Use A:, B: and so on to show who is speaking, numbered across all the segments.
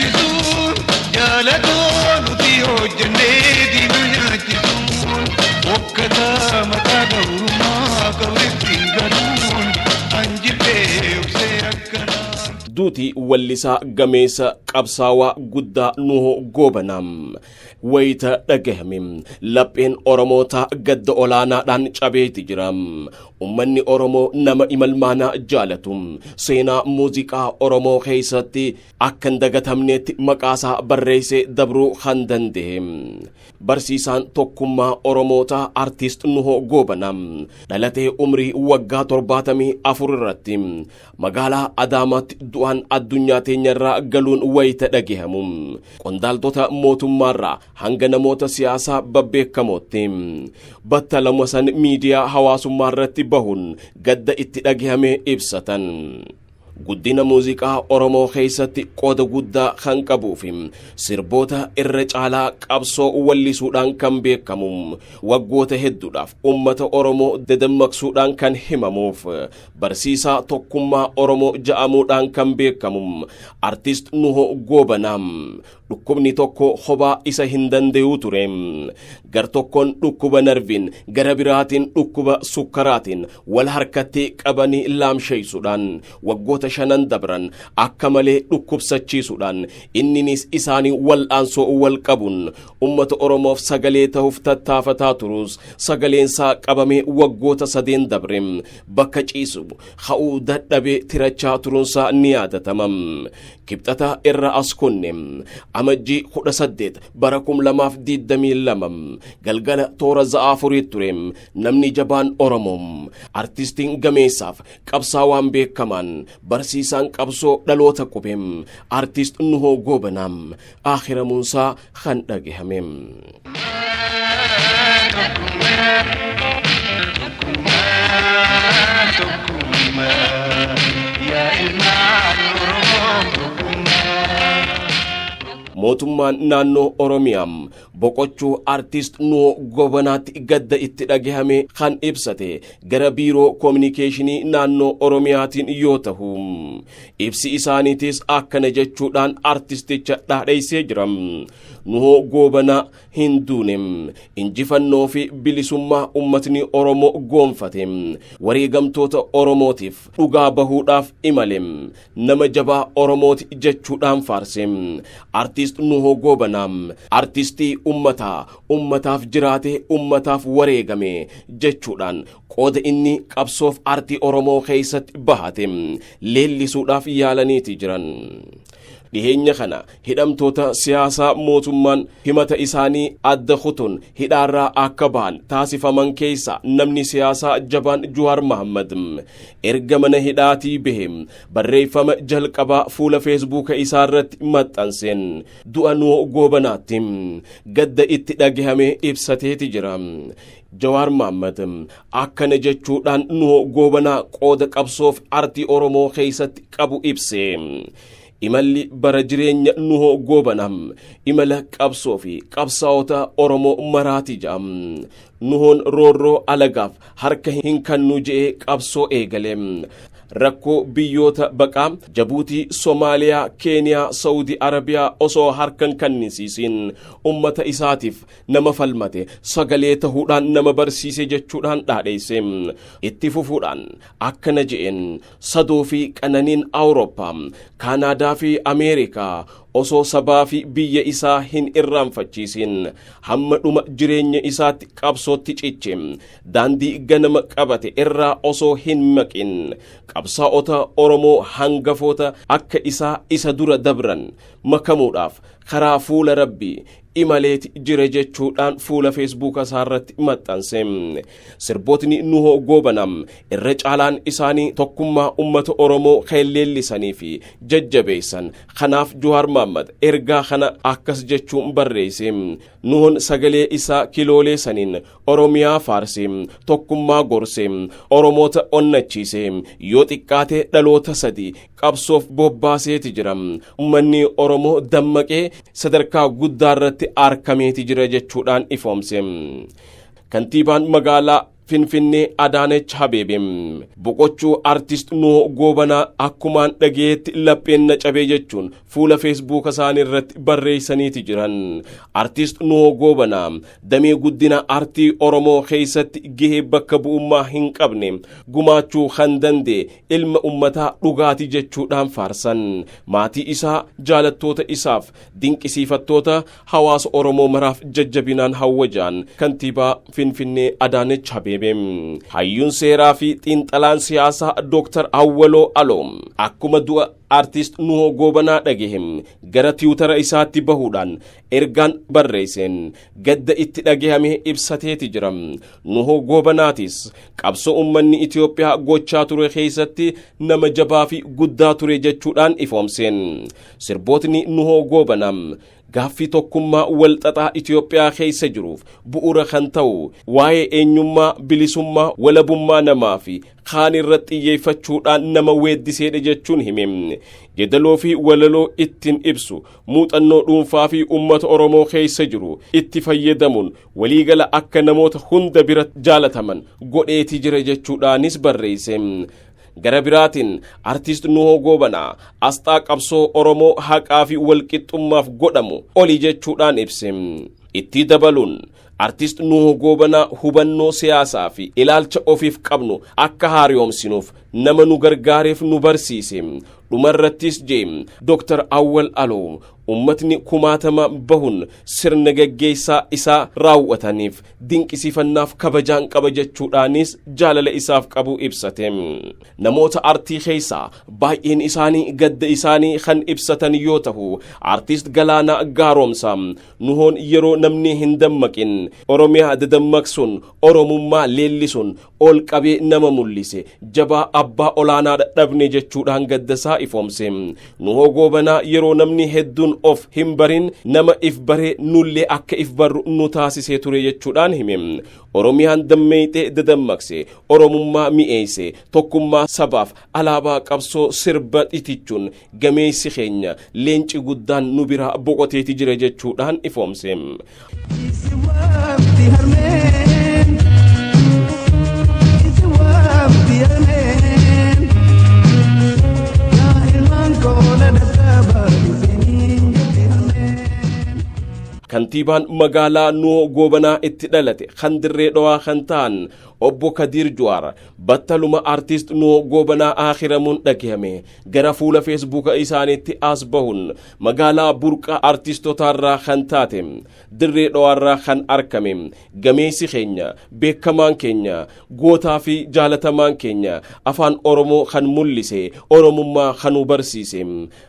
A: Nyaachisuun jaalatoo nuti hojjennee diina nyaachisuun hokkataa mataa gabrummaa qabritti galuun anjibee obsee akkanaan.
B: Duuti wallisaa gameessa qabsaawaa guddaa Nuhoo Goobanaa wayita dhagahame lapheen Oromootaa gadda olaanaadhaan cabeeti jira. Ummanni Oromoo nama imalmaanaa jaalatu, seenaa muuziqaa Oromoo keessatti akka hin dagatamneetti maqaasaa barreessee dabruu kan danda'e. Barsiisaan tokkummaa Oromootaa Artiist Nuhoo Goobanaa dhalatee umrii waggaa 74 irratti magaalaa Adaamaatti du'aan addunyaa teenyarraa galuun wayita dhagahamu qondaaltota mootummaarraa hanga namoota siyaasaa babbeekamootti battaluma san miidiyaa hawaasummaa irratti bahuun gadda itti dhagahame ibsatan. Guddina muuziqaa Oromoo keessatti qooda guddaa kan qabuu fi sirboota irra caalaa qabsoo wallisuudhaan kan beekamu, waggoota hedduudhaaf ummata Oromoo dadammaqsuudhaan kan himamuuf, barsiisaa tokkummaa Oromoo ja'amuudhaan kan beekamu Artist Nuhoo Goobanaa dhukkubni tokko kophaa isa hin danda'u ture. Gar tokkoon dhukkuba narviin, gara biraatiin dhukkuba sukkaraatiin wal harkatti qabanii laamsheessuudhaan waggoota 5 dabran akka malee dhukkubsachiisuudhaan inninis isaanii wal'aansoo wal qabuun ummata Oromoof sagalee ta'uuf tattaafataa turus, sagaleensaa qabamee waggoota 3 dabre bakka ciisu ha'uu dadhabee tirachaa turuunsaa ni yaadatama. Kibxata irra as kunne, Amajjii 18 bara 2022 galgala toora za'a 4 ture, namni jabaan Oromoo, artistiin gameessaaf qabsaawaan beekamaan, barsiisaan qabsoo dhaloota qubee Artist Nuhoo Goobanaa akhiramuunsaa kan dhagahame.
A: Tokkummaa, tokkummaa, tokkummaa, yaa ilmaan Oromoo tokkummaa.
B: Mootummaan naannoo Oromiyaa boqochuu Artist Nuhoo Goobanaatti gadda itti dhagahame kan ibsate gara biiroo koominikeeshinii naannoo Oromiyaatiin yoo ta'u, ibsi isaaniitis akkana jechuudhaan artisticha dhaadheessee jira. Nuhoo Goobanaa hin duune. Injifannoo fi bilisummaa ummatni Oromoo goonfate wareegamtoota Oromootiif dhugaa bahuudhaaf imale, nama jabaa Oromooti jechuudhaan faarse. Artist Nuhoo Goobanaa artistii ummataa, ummataaf jiraate, ummataaf wareegame jechuudhaan qooda inni qabsoof artii Oromoo keessatti bahate leellisuudhaaf yaalaniiti jiran. Dhiheenya kana hidhamtoota siyaasaa mootummaan himata isaanii adda kutuun hidhaarraa akka bahan taasifaman keessa namni siyaasaa jabaan Juwaar Mahammad erga mana hidhaatii bahe barreeffama jalqabaa fuula Feesbuuka isaa irratti maxxanseen du'a Nuhoo Goobanaatti gadda itti dhagahame ibsateeti jira. Jawaar Mahammad akkana jechuudhaan Nuhoo Goobanaa qooda qabsoof artii Oromoo keessatti qabu ibse. Imalli bara jireenya Nuhoo Goobanaa imala qabsoo fi qabsaa'ota Oromoo maraati jedham. Nuhoon roorroo alagaaf harka hin kennu je'ee qabsoo eegale. Rakkoo biyyoota baqaa Jabuutii, Somaaliyaa, Keeniyaa, Saawudii Arabiyaa osoo harkan kennisiisin ummata isaatiif nama falmate, sagalee tahuudhaan nama barsiise jechuudhaan dhaadheesse. Itti fufuudhaan akkana je'een: sadoo fi qananiin Awurooppaa, Kaanaadaa fi Ameerikaa osoo sabaa fi biyya isaa hin irraanfachiisin hamma dhuma jireenya isaatti qabsootti ciche, daandii ganama qabate irraa osoo hin maqin qabsaa'ota Oromoo hangafoota akka isaa isa dura dabran makamuudhaaf karaa fuula Rabbii imaleeti jira jechuudhaan fuula Feesbuuka isaa irratti maxxanse. Sirbootni Nuhoo Goobanaa irra caalaan isaanii tokkummaa ummata Oromoo kan leellisanii fi jajjabeessan. Kanaaf Jawaar Mahaammad ergaa kana akkas jechuun barreesse: Nuhoon sagalee isaa kiloolee saniin Oromiyaa faarse, tokkummaa gorse, Oromoota onnachiise, yoo xiqqaate dhaloota 3 qabsoof bobbaaseeti jira. Ummanni Oromoo dammaqee sadarkaa guddaa irratti argameeti jira jechuudhaan ifoomse. Kantiibaan magaalaa Finfinnee Adaanech Abeebee boqochuu Artist Nuhoo Goobanaa akkumaan dhagayeetti lapheen na cabee jechuun fuula Feesbuuka isaanii irratti barreessaniiti jiran. Artist Nuhoo Goobanaa damee guddina artii Oromoo keessatti gahee bakka bu'ummaa hin qabne gumaachuu kan danda'e ilma ummataa dhugaati jechuudhaan faarsan. Maatii isaa, jaalattoota isaaf, dinqisiifattoota hawaasa Oromoo maraaf jajjabinaan hawwajaan kantiibaa Finfinnee Adaanech Abeebee. Hayyuun seeraa fi xiinxalaan siyaasaa Dooktar Awwaloo Aloo akkuma du'a Artist Nuhoo Goobanaa dhagahe gara Tiwutara isaatti bahuudhaan ergaan barreesseen gadda itti dhagahame ibsateeti jira. Nuhoo Goobanaatis qabsoo ummanni Itoophiyaa gochaa ture keessatti nama jabaa fi guddaa ture jechuudhaan ifoomseen. Sirbootni Nuhoo Goobanaa gaaffii tokkummaa walxaxaa Itoophiyaa keessa jiruuf bu'uura kan ta'u waa'ee eenyummaa, bilisummaa, walabummaa namaa fi kaan irratti xiyyeeffachuudhaan nama weeddiseedha jechuun hime. Jedaloo fi walaloo ittiin ibsu muuxannoo dhuunfaa fi uummata Oromoo keessa jiru itti fayyadamuun waliigala akka namoota hunda bira jaalataman godheeti jira jechuudhaanis barreesse. Gara biraatiin Artist Nuhoo Goobanaa asxaa qabsoo Oromoo haqaa fi walqixxummaaf godhamu oli jechuudhaan ibse. Itti dabaluun Artist Nuhoo Goobanaa hubannoo siyaasaa fi ilaalcha ofiif qabnu akka haaromsinuuf nama nu gargaareef nu barsiise. Dhumarrattis jee Dr. Awwal Aloo, ummatni kumaatama bahuun sirna gaggeessaa isaa raawwataniif dinqisiifannaaf kabajaan qaba jechuudhaanis jaalala isaaf qabu ibsate. Namoota artii keessaa baay'een isaanii gadda isaanii kan ibsatan yoo ta'u, Artist Galaanaa Gaaromsaa Nuhoon yeroo namni hin dammaqin Oromiyaa dadammaqsuun, Oromummaa leellisuun ol qabee nama mul'ise jabaa abbaa olaanaa dadhabne jechuudhaan gaddasaa ifoomse. Nuhoo Goobanaa yeroo namni hedduun of hin barin nama if baree nullee akka if barru nu taasisee ture jechuudhaan hime. Oromiyaan dammeeyxee dadammaqse, Oromummaa mi'eeyse, tokkummaa sabaaf alaabaa qabsoo sirba itichuun gameessi keenya leenci guddaan nu biraa boqoteeti jira jechuudhaan ifoomse.
A: Isi waamti harmeen, isi waamti harmeen, yaa ilmaan koona dadhabaa isiniin jetti harmeen.
B: Kantiibaan magaalaa Nuhoo Goobanaa itti dhalate kan Dirree Dhawaa kan ta'an obbo Kadiir Juwaar battaluma Artist Nuhoo Goobanaa aakiramuun dhagahame gara fuula Feesbuuka isaaniitti as bahuun magaalaa burqaa artistotaarraa kan taate Dirree Dhawaarraa kan argame gameessi keenya, beekamaan keenya, gootaa fi jaalatamaan keenya, afaan Oromoo kan mul'ise, Oromummaa kan nu barsiise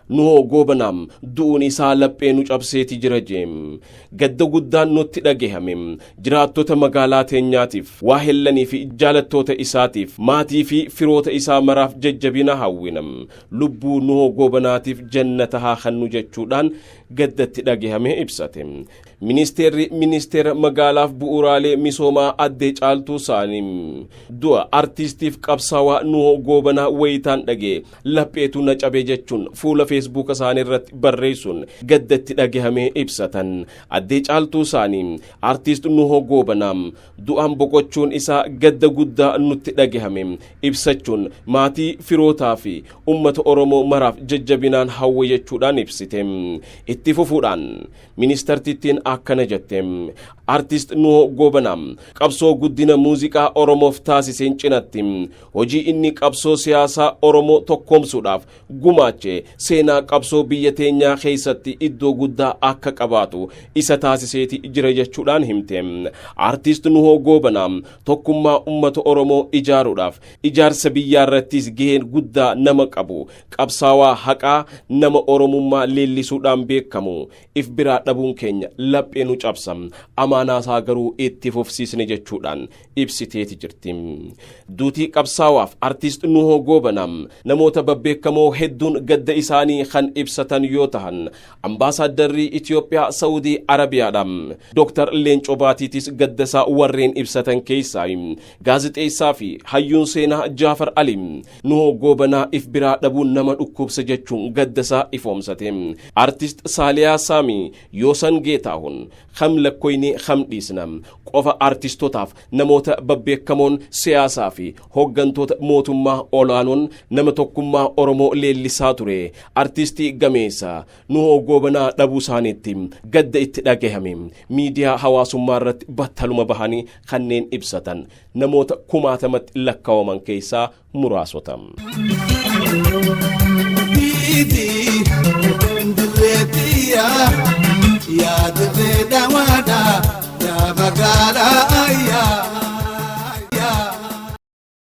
B: Nuhoo Goobanaa du'uun isaa laphee nu cabseeti jira jeem. Gadda guddaan nutti dhagahame. Jiraattota magaalaa teenyaatiif, waa hellanii fi jaalattoota isaatiif, maatii fi firoota isaa maraaf jajjabina hawwina. Lubbuu Nuhoo Goobanaatiif jannata haa kennu jechuudhaan gaddatti dhagahame ibsate. Ministeerri ministeera magaalaaf bu'uuraalee misoomaa addee Caaltuu Saanii du'a artiistiif qabsaawaa Nuhoo Goobanaa wayitaan dhagee lapheetu na cabe jechuun fuula Feesbuuka isaanii irratti barreessuun gaddatti dhagahame ibsatan. Addee Caaltuu Saanii Artiist Nuhoo Goobanaa du'aan boqochuun isaa gadda guddaa nutti dhagahame ibsachuun maatii, firootaa fi ummata Oromoo maraaf jajjabinaan hawwa jechuudhaan ibsite. Itti fufuudhaan ministartittiin akkana jette: Artist Nuhoo Goobanaa qabsoo guddina muuziqaa Oromoof taasiseen cinatti hojii inni qabsoo siyaasaa Oromoo tokkoomsuudhaaf gumaache seenaa qabsoo biyya teenyaa keessatti iddoo guddaa akka qabaatu isa taasiseeti jira jechuudhaan himte. Artist Nuhoo Goobanaa tokkummaa ummata Oromoo ijaaruudhaaf ijaarsa biyyaa irrattis gaheen guddaa nama qabu, qabsaawaa haqaa, nama Oromummaa leellisuudhaan beekamu if biraa dhabuun keenya laphee nu cabsa, amaanaasaa garuu itti fufsiisne jechuudhaan ibsiteeti jirti. Duutii qabsaawaaf Artist Nuhoo Goobanaa namoota babbeekamoo hedduun gadda isaanii kan ibsatan yoo tahan, ambaasaadarrii Itoophiyaa Saawudii Arabiyaadha Dr. Leencoo Baatiitis gaddasaa warreen ibsatan keessaa. Gaazixeessaa fi hayyuun seenaa Jaafar Ali Nuhoo Goobanaa if biraa dhabuun nama dhukkubsa jechuun gaddasaa ifoomsate. Artist Saaliyaa Saamii, Yoosan Geetaahun, kam lakkoyni Kam dhiisna qofa, artistotaaf namoota babbeekamoon siyaasaa fi hooggantoota mootummaa olaanoon nama tokkummaa Oromoo leellisaa ture, artistii gameessa Nuhoo Goobanaa dhabuu isaaniitti gadda itti dhagahame miidiyaa hawaasummaa irratti battaluma bahanii kanneen ibsatan namoota kumaatamatti lakkaa'aman keessaa muraasota.
A: Biiti dirreetiya.